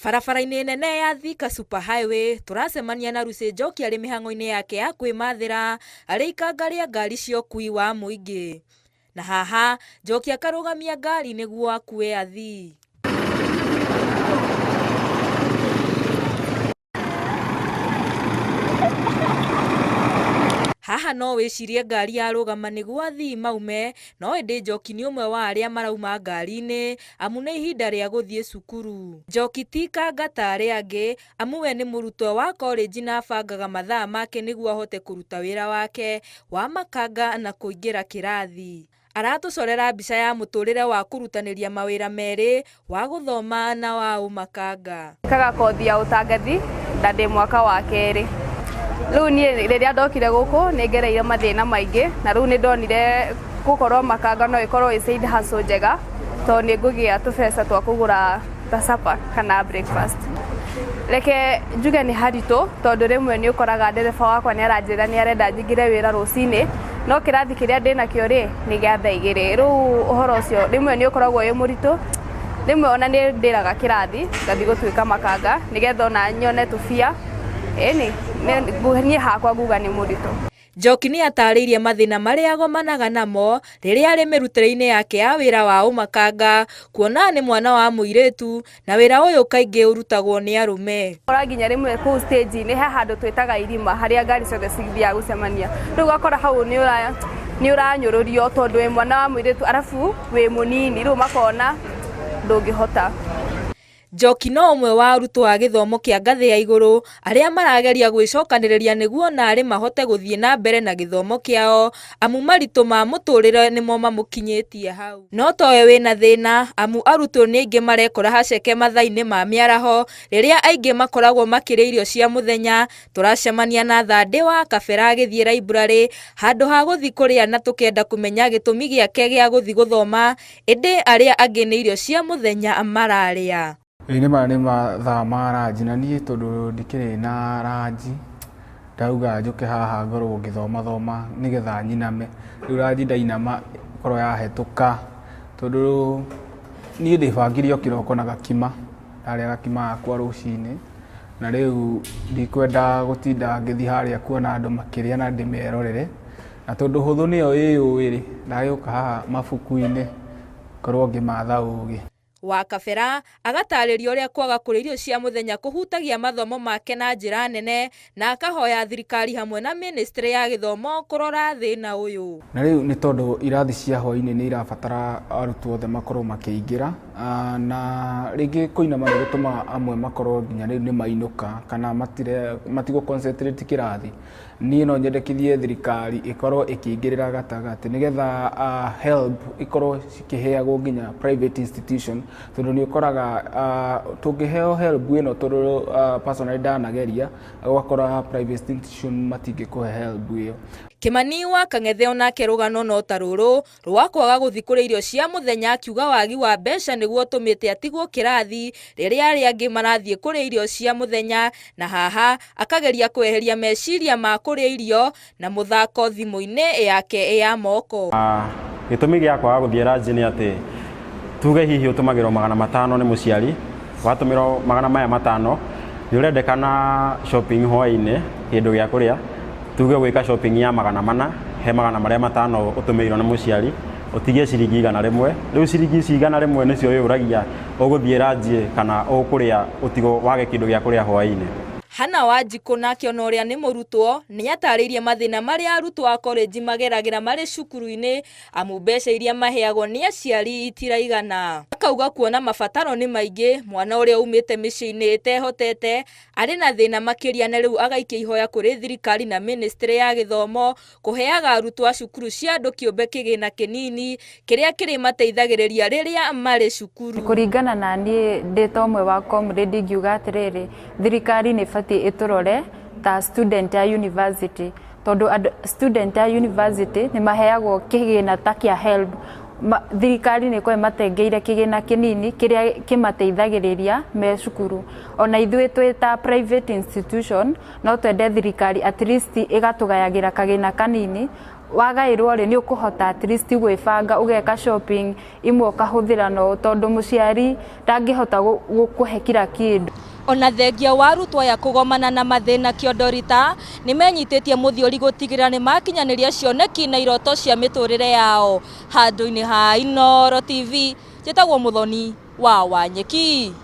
Barabara-inĩ nene ya Thika Super Highway tũracemania na Lucy Njoki arĩ mĩhang'o-inĩ yake ya kwĩmathĩra arĩ ikanga rĩa ngari cia ũkui wa mũingĩ. Na haha Njoki akarũgamia ngari nĩguo akue athii. Haha no wĩcirie ngari yarũgama nĩguo athii maume, no ĩndĩ Njoki nĩ ũmwe wa arĩa marauma ngari-inĩ amu nĩ ihinda rĩa gũthiĩ cukuru. Njoki ti kanga ta arĩa angĩ amu we nĩ mũrutwo wa korenji na abangaga mathaa make nĩguo ahote kũruta wĩra wake wa makanga na kũingĩra kĩrathi. Aratũcorera mbica ya mũtũrĩre wa kũrutanĩria mawĩra merĩ, wa gũthoma na wa ũmakanga. Njĩkaga kothi ya ũtangathi na ndĩ mwaka wa kerĩ. Rĩu niĩ rĩrĩa ndokire gũkũ nĩ ngereire mathĩna maingĩ na rĩu nĩ ndonire gũkorwo makanga no ĩkorwo ĩ side hustle njega tondũ nĩ ngũgĩa tũbeca twa kũgũra ta supper kana breakfast. Reke njuge nĩ haritũ tondũ rĩmwe nĩ ũkoraga ndereba wakwa nĩ aranjĩra nĩ arenda njingĩre wĩra rũcinĩ no kĩrathi kĩrĩa ndĩnakĩo rĩ nĩ gĩa thaa igĩrĩ. Rĩu ũhoro ũcio rĩmwe nĩ ũkoragwo wĩ mũritũ, rĩmwe ona nĩ ndĩraga kĩrathi ngathiĩ gũtuĩka makanga nĩgetha ona nyone tũbia. Ĩni, niĩ hakwa nguga nĩ mũritũ. Njoki nĩ ataarĩirie mathĩna marĩa agomanaga namo rĩrĩa arĩ mĩrutĩre-inĩ yake ya wĩra wa ũmakanga, kuona nĩ mwana wa mũirĩtu na wĩra ũyũ kaingĩ ũrutagwo nĩ arũme. Ũgakora nginya rĩmwe kũu stage-inĩ he handũ twĩtaga irima harĩa ngari ciothe cithiaga gũcemania. Rĩu ũgakora hau nĩ ũranyũrũrio tondũ wĩ mwana wa mũirĩtu arabu wĩ mũnini rĩu makona ndũngĩhota. Njoki no ũmwe wa arutwo a gĩthomo kĩa ngathĩ ya igũrũ arĩa marageria gwĩcokanĩrĩria nĩguo onarĩ mahote gũthiĩ na mbere na gĩthomo kĩao amu maritũ ma mũtũrĩre nĩmo mamũkinyĩtie hau. No towe wĩna thĩna amu arutwo nĩ aingĩ marekora haceke mathaa-inĩ ma mĩaraho rĩrĩa aingĩ makoragwo makĩrĩa irio cia mũthenya. Tũracemania na Thandĩ wa Kabera agĩthiĩ raiburarĩ handũ ha gũthiĩ kũrĩa na tũkenda kũmenya gĩtũmi gĩake gĩa gũthiĩ gũthoma Ĩndĩ arĩa angĩ nĩ irio cia mũthenya mararĩa. Ĩĩ nĩ maya nĩ mathaa ma ranji na niĩ tondũ ndikĩrĩ na ranji, ndauga njũke haha ngorwo ngĩthoma thoma nĩgetha nyiname. Rĩu ranji ndainama ĩkorwo yahĩtũka tondũ niĩ ndĩbangire o kĩroko na gakima, ndarĩa gakima gakwa rũcinĩ, na rĩu ndikwenda gũtinda ngĩthiĩ harĩa kuona andũ makĩrĩa na ndĩmerorere. Na tondũ hũthũ nĩyo ĩyũĩ-rĩ, ndagĩũka haha mabuku-inĩ ngorwo ngĩmatha ũgĩ. Wakabera agatarĩria ũrĩa kwaga kũrĩa irio cia mũthenya kũhutagia mathomo make na njĩra nene na akahoya thirikari hamwe na mĩnĩstrĩ ya gĩthomo kũrora thĩna ũyũ. Na rĩu nĩ tondũ irathi cia hwaĩ-inĩ nĩ irabatara arutwo othe makorwo makĩingĩra, na rĩngĩ kũinama nĩ gũtũmaga amwe makorwo nginya rĩu nĩ mainũka kana matigũ concentrate kĩrathi. Niĩ no nyendekithie thirikari ĩkorwo ĩkĩingĩrĩra gatagatĩ nĩgetha HELB ikorwo cikĩheagwo nginya private institution tondũ nĩ ũkoraga tũngĩheo HELB ĩno tondũ personally ndanageria ũgakora private institution matingĩkũhe HELB ĩyo. Kĩmani wa Kang'ethe onake rũgano no ta rũrũ rwa kwaga gũthiĩ kũrĩa irio cia mũthenya akiuga wagi wa mbeca nĩguo ũtũmĩte atigwo kĩrathi rĩrĩa arĩa angĩ marathiĩ kũrĩa irio cia mũthenya na haha akageria kweheria meciria ma kũrĩa irio na mũthako thimũ-inĩ yake ya moko. Gĩtũmi gĩa kwaga gũthiĩ ranji nĩ atĩ tuge hihi ũtũmagĩrwo 500 nĩ mũciari, watũmĩrwo 500 nĩ ũrendekana shopping hwaĩ-inĩ kĩndũ gĩa kũrĩa, tuge gwĩka shopping ya 400 he magana marĩa matano ũtũmĩirwo nĩ mũciari, ũtigie ciringi 100, rĩu ciringi ici 100 nĩcio wĩyũragia ũgũthiĩ ranji kana ũkũrĩa ũtigwo wage kĩndũ gĩa kũrĩa hwaĩ-inĩ. Hannah Wanjikũ nake ona ũrĩa nĩ mũrutwo nĩatarĩirie mathĩna marĩa arutwo a korenji mageragĩra marĩ cukuru-inĩ amu mbeca iria maheagwo nĩ aciari itiraigana. Akauga kuona mabataro nĩ maingĩ, mwana ũrĩa umĩte mĩciĩ-inĩ ĩtehotete arĩ na thĩna makĩria na rĩu agaikia ihoya kũrĩ thirikari na mĩnĩstrĩ ya gĩthomo kũheaga arutwo a cukuru cia andũ kĩũmbe kĩgĩna kĩnini kĩrĩa kĩrĩmateithagĩrĩria rĩrĩa marĩ cukuru. Kũringana na niĩ ndĩ ta ũmwe wa comrade ingiuga atĩrĩrĩ, thirikari nĩ ĩbatiĩ ĩtũrore ta student a university tondũ andũ student a university nĩ maheagwo kĩgĩna ta kĩa HELB. Thirikari nĩ ĩkoragwo ĩmatengeire kĩgĩna kĩnini kĩrĩa kĩmateithagĩrĩria me cukuru. Ona ithuĩ twĩ ta private institution no twende thirikari at least ĩgatũgayagĩra kagĩna kanini. Wagaĩrwo rĩ, nĩ ũkũhota at least gwĩbanga, ũgeka shopping imwe ũkahũthĩra no tondũ mũciari ndangĩhota gũkũhe kila kĩndũ. Ona thengia wa arutwo aya kũgomana na mathĩna kĩondorita, nĩmenyitĩtie mũthiori gũtigĩrĩra nĩmakinyanĩria cioneki na iroto cia mĩtũrĩre yao. Handũ-inĩ ha Inooro TV, njĩtagwo Mũthoni wa Wanyeki.